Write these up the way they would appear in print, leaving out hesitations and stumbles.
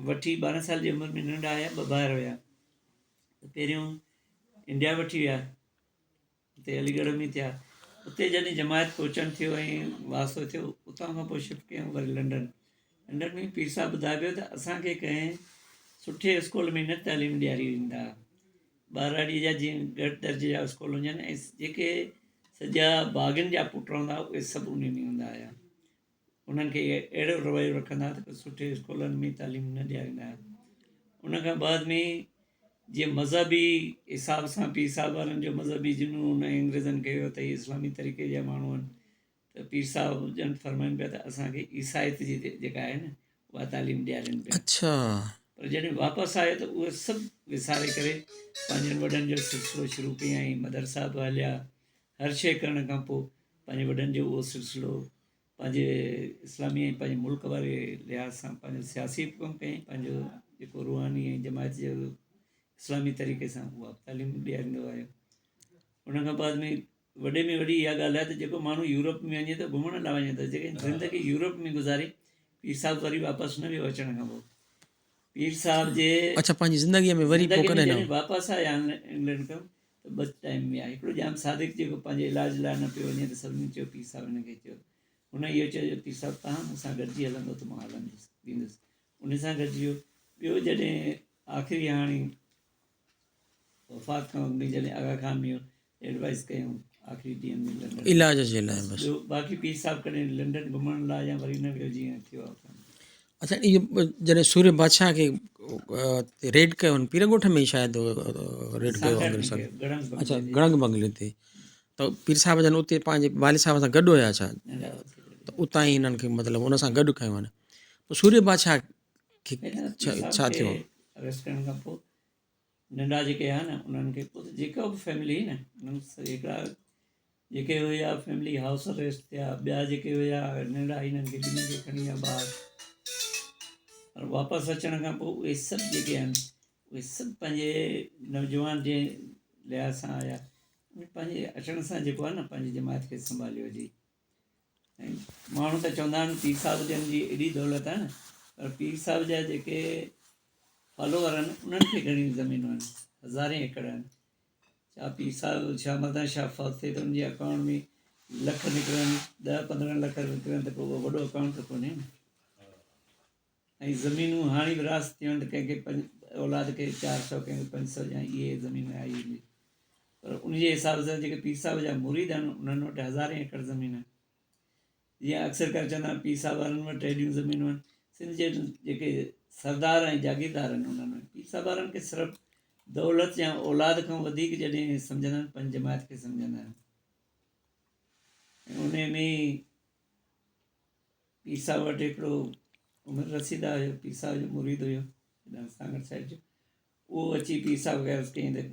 وٺي 12 سال جي عمر ۾ ننڍا آيا، ٻه ڀائر هيا، ته پهريون انڊيا وٺي ويا، اتي علي ڳڙهه ۾ ٿيا. اتي جڏهن جماعت پهچڻ ٿيو ۽ واسطو ٿيو، اتان کان پوء شفٽ ڪيائون وري لنڊن. لنڊن ۾ پير صاحب ٻڌائي پيو ته اسان کي ڪنهن سٺي اسڪول ۾ نه تعليم ڏياري ويندا، ٻهراڙيء جا جيئن گهٽ درجي جا اسڪول هجن ۽ جيڪي سڄا باغين جا پٽ هوندا اهي سڀ انهي ۾ هوندا هيا. انهن کي اهڙو رويو رکندا ته سٺي اسڪولن ۾ تعليم نه ڏياريندا هيا. ان کان بعد ۾ جيئن مذهبي حساب سان پير صاحب وارن جو مذهبي جنون ۽ انگريزن کي هيو ته هي اسلامي طريقي جا ماڻهو آهن ته پير صاحب ڄڻ فرمائن پيا ته اسان کي عيسائيت جي جيڪا آهي نه اها تعليم ڏيارين پيا. پر جڏهن واپس آيو ته اهي سڀ وساري ڪري پنهنجن وڏن جو سلسلو شروع ڪيائين، مدرسا به هليا، هر شيء ڪرڻ کان پوء پنهنجي وڏن جو اهو سلسلو پنهنجي اسلامي ۽ پنهنجي ملڪ واري لحاظ سان پنهنجو سياسي به ڪم ڪيائين، پنهنجو جيڪو روحاني ۽ جماعت جو اسلامي طريقي سان اها به تعليم ڏياريندو آيو. ان کان بعد ۾ وڏي ۾ وڏي اها ڳالهه آهي ته جيڪو ماڻهو يورپ ۾ وڃي ٿو گهمڻ لاء وڃي ٿو، جيڪڏهن زندگي يورپ ۾ گذاري پير صاحب وري واپس نه ويو اچڻ کان پوء پير صاحب جي اڇا پنهنجي زندگيء ۾ وري پوء ڪڏهن نه واپس آيا انگلينڊ کان ته ٻه ٽائيم ويا، هڪڙو ڄام صادق جيڪو پنهنجي علاج لاء نه پيو وڃي ته سڀني چيو پير صاحب هن کي چيو، هن اهو چيو جو پير صاحب توهان مون سان گڏجي هلندو ته مان هلندس ويندس، ان سان گڏجي ويو. ٻيو جڏهن آخري هاڻي وفات کان اڳ ۾ جڏهن آغا خان ۾ هيو ايڊوائز ڪيائون آخري ڏينهن ۾ لنڊن علاج جي لاء بس. ٻيو باقي پير صاحب ڪڏهن لنڊن گهمڻ لاء يا وري نه ويو جيئن ٿيو آهي اتان. اڇا اهو جڏهن سورهيه بادشاهه کي ريڊ ڪيو هن پير ڳوٺ ۾ شايد ريڊ ڪيو انگريزن. اڇا گڙنگ بنگلي تي ته پير صاحب جن اتي پنهنجي والد صاحب سان گڏ هيا ڇا ته اتان ئي هنن کي مطلب ان سان گڏ کنيو هن پوء سورهيه بادشاهه کي ڇا ٿيو؟ اريسٽ ڪرڻ کان پوء ننڍا جيڪي هئا نه انهن کي پوء ته جيڪا به فيملي هئي نه انهن هڪڙا جيڪي هيا فيملي هائوس اريسٽ ٿيا، ٻيا جيڪي هيا ننڍا هنن کي ٻنهي کي کڻي ويا ٻاهر. پر واپس اچڻ کان پوء اهي سڀ جيڪي آهن اهي سڀ پنهنجي نوجوان جنهن لحاظ سان آيا اهي پنهنجي اچڻ سان جيڪو آهي نه پنهنجي جماعت کي سنڀاليو جي ۽ ماڻهو ته چوندا آهن پير صاحب جن جي ايڏي دولت آهي نه پر پير صاحب جا جيڪي فالوور آهن انهن کي گهڻيون زمينون آهن، هزارين ايڪڙ آهن. ڇا پير صاحب شاهه مردان شاهه فوت ٿئي ته ان جي اڪائونٽ ۾ لک نڪرن، ڏهه 15 لک نڪرن ته پوء اهو وڏو اڪائونٽ ته ڪونهي نه. ۽ زمينون هاڻي به راس ٿيون آهن ته ڪنهن کي پنج اولاد کي 400 ڪنهن کي 500 يا اهي زمينون آئي هوندي، پر ان جي حساب سان جيڪي پير صاحب جا مريد آهن انهن وٽ هزارين ايڪڙ زمين آهن. جيئن اڪثر ڪري چوندا آهن پير صاحب وارن وٽ ايڏيون زمينون آهن، سنڌ جي جيڪي سردار ۽ جاگيردار آهن انهن وٽ پير صاحب وارن کي صرف دولت يا اولاد کان وڌيڪ جڏهن سمجهندا آهن پنهنجي جماعت کي سمجهندا آهن ۽ انهي ۾ پير صاحب وٽ هڪڙو عمر رسيده هيو، پير صاحب جو مريد هيو هيڏانهن سانگهڙ سائيڊ جو، اهو اچي پير صاحب کي عرض ڪيائين ته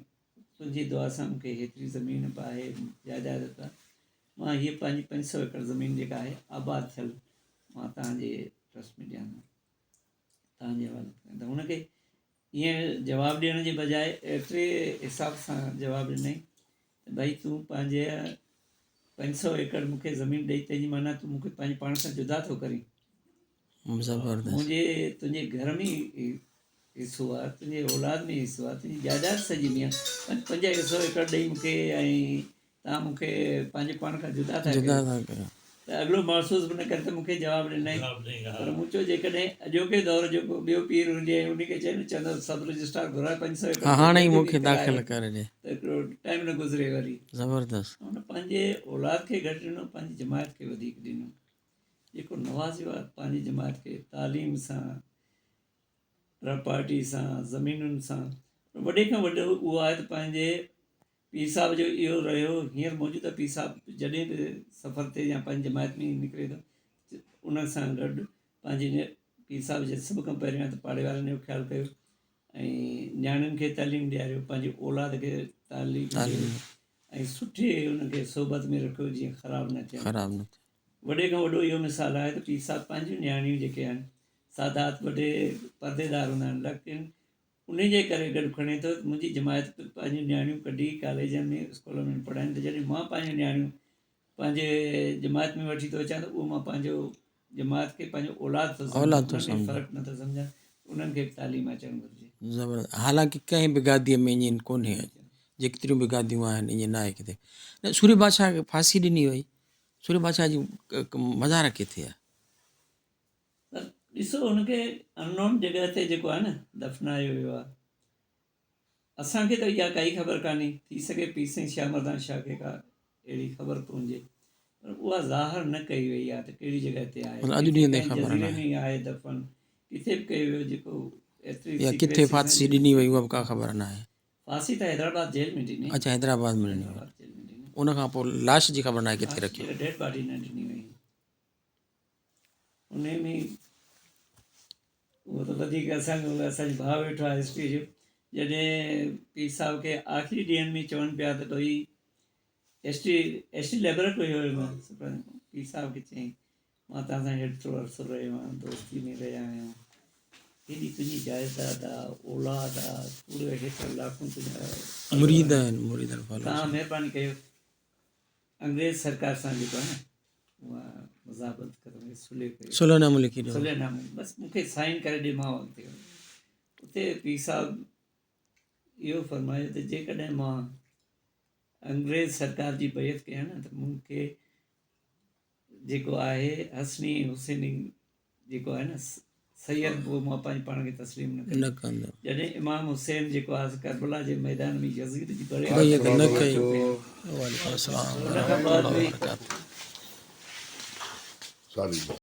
تنهنجي دعا سان مون کي هيتري زمين به آهي، جائداد به آهي، مان هيء پنهنجي 500 ايڪڙ زمين جيڪا آهي آباد ٿيل مان توهان جي ٽرسٽ ۾ ڏيان ٿو، توهان جي حوالي ڪريان ٿو. هن کي ائين جواب ڏيڻ جي بجاء ايتري حساب سان جواب ڏنائين ته ڀائي تون پنهنجي 500 ايڪڙ مون کي زمين ڏئي تنهنجي معنيٰ تون مون کي پنهنجي پاڻ سان جدا ٿو ڪرين. زبردست. منهنجي تنهنجي گهر ۾ حصو آ، تنهنجي اولاد ۾ حصو آ، تنهنجي جائداد سڄي ۾ آ، 500 ايڪڙ ڏئي مون کي ۽ توهان مون کي پنهنجي پاڻ کان جدا ٿا ڪريو. ته اڳلو محسوس به نه ڪري ته مون کي جواب ڏنائين. پر مون چيو جيڪڏهن اڄوڪي دور جو ڪو ٻيو پير هجي ۽ ان کي چئي نه چوندو سب رجسٽرار گهرائي 500 ايڪڙ هاڻي ئي مون کي داخل ڪري ڏي ته هڪڙو ٽائيم نه گذري وري. زبردست. هن پنهنجي اولاد کي گهٽ ڏنو پنهنجي جماعت کي وڌيڪ ڏنو. جيڪو نوازيو آهي پنهنجي جماعت کي تعليم سان، پراپرٽي سان، زمينن سان، پر وڏي کان وڏو اهو آهي ته پنهنجي پير صاحب جو اهو رهيو، هينئر موجوده پير صاحب جڏهن به سفر تي يا پنهنجي جماعت ۾ نڪري ٿو ان سان گڏ پنهنجي پير صاحب جي سڀ کان پهريان ته پاڙي وارن جو خيال ڪيو ۽ نياڻين کي تعليم ڏياريو، پنهنجي اولاد کي تعليم ڏياريو ۽ سٺي انهن کي صحبت ۾ رکيو جيئن خراب نه ٿين. خراب نه ٿين. وڏي کان وڏو اهو مثال آهي ته پير صاحب پنهنجون نياڻيون جيڪي آهن سادات وڏي پرديدار هوندا آهن ليڪن انهي جي ڪري گڏ کڻي ٿو ته منهنجي جماعت به پنهنجون نياڻيون ڪڍي ڪاليجن ۾ اسڪولن ۾ پڙهائين ته جڏهن مان پنهنجون نياڻيون پنهنجي جماعت ۾ وٺي ٿو اچان ته اهو مان پنهنجو جماعت کي پنهنجو اولاد ٿو سمجهن، اولاد ٿو انهن ۾ سمجهن. فرق نٿو سمجهن، انهن کي به تعليم اچڻ گهرجي. زبردست حالانڪه ڪنهن به گاديء ۾ ائين ڪونهي جيتريون به گاديون آهن ائين ناهي ڪٿي نه سوري بادشاهه کي ڦاسي ڏني وئي سوري بادشاهه جي مزار ڪٿي آهي؟ سر ڏسو هن کي ان نون جڳهه تي جيڪو آهي نه دفنايو ويو آهي اسان کي ته اها ڪائي خبر ڪانهي، ٿي سگهي پير سائين شاهه مردان شاهه کي ڪا اهڙي خبر پونجي پر اها ظاهر نه ڪئي وئي آهي ته ڪهڙي جڳهه تي آهي، مطلب اڄ ڪٿي ڏينهن تائين ڪنهن خبر جزيري ناهي. ۾ آهي دفن، ڪٿي به ڪيو ويو جيڪو ايتري يا ڪٿي سيڪريسي سان ڦاسي ڏني وئي اها به ڪا خبر ناهي. ڦاسي ته حيدرآباد جيل ۾ ڏني. اڇا حيدرآباد ۾ ڏني وئي. حيدرآباد جيل ۾ ڏني. ان کان پوء لاش جي خبر ناهي ڪٿي لاش رکيو. جي ڊيڊ باڊي نه ڏني وئي. انهي ۾ اهو ته وڌيڪ اسان کي اسان جو ڀاء ويٺو آهي هسٽري جو جڏهن پير صاحب کي آخري ڏينهن ۾ چون پيا ته ڀئي ايس ٽي ايس ٽي ليبرڪ هيو پير صاحب کي چيائين مان توهان سان هيترو عرصو رهيو آهيان دوستي ۾ رهيا آهيون هيڏي تنهنجي جائداد آ اولاد آ پوري هيترا لاکون تنهنجا مريد آهن مريد توهان مهرباني ڪيو انگريز سرڪار سان جيڪو آهي نه اها مزاحمت ڪرڻ جي صلح ڪيو. صلح نامو لکي ڏيو. صلح نامو بس مون کي سائن ڪري ڏي مان اڳتي وڃان. اتي پير صاحب اهو فرمايو ته جيڪڏهن مان انگريز سرڪار جي بيعت ڪيان نه ته مون کي جيڪو آهي حسني حسيني جيڪو آهي نه سيد پوء مان پنهنجي پاڻ کي تسليم نه ڪندس. جڏهن امام حسين جيڪو آهي ڪربلا جي ميدان ۾ يزيد جي بيعت نه ڪئي. وعليڪم السلام ورحمة الله وبرڪاته.